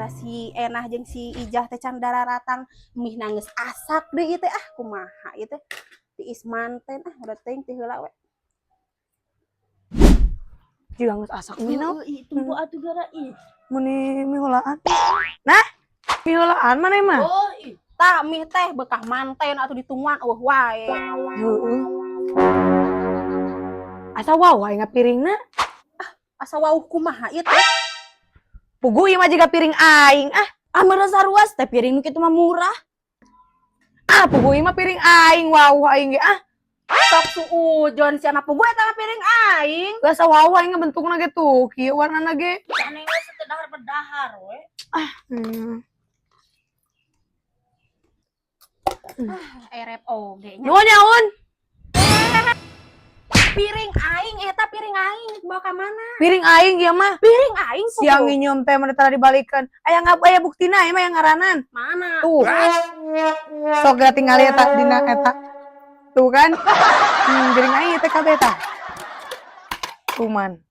Gara si Enah jeung si Ijah teh can dararatang, mih geus asak deui ieu teh. Ah, kumaha ieu teh? Tiis manten ah, udah teuing ti heula we. Juga geus asak mie na. Ih, tunggu atuh gara ih. Meni miheulaan. Nah, miheulaan mana mah? Oh, ih. Tah, mie teh bekah manten atuh ditungguan euweuh wae. Heeh. Asa wawuh aing piringna. Asa wawuh kumaha ieu teh? Puguh ieu mah jiga piring aing ah. Ah, meureun sarua teh, piring nu kitu mah murah. Ah, puguh ieu mah piring aing, wawuh aing ge ah. Sok suujon sia mah, puguh eta mah piring aing. Asa wawuh aing bentukna ge tuh, kieu warnana ge. Aneh we, teu dahar berdahar we. Erep oge nya. Nuhun ya, Un. Piring aing eta, piring aing bawa ka mana? Piring aing ieu mah. Piring aing puguh. Siang nyium teh mana tara dibalikan. Aya ngap, aya buktina ieu mah yang ngaranan. Mana? Tuh. Sok geura tingali eta dina eta. Tuh kan. Piring aing teh kabeh tah. Tuh man.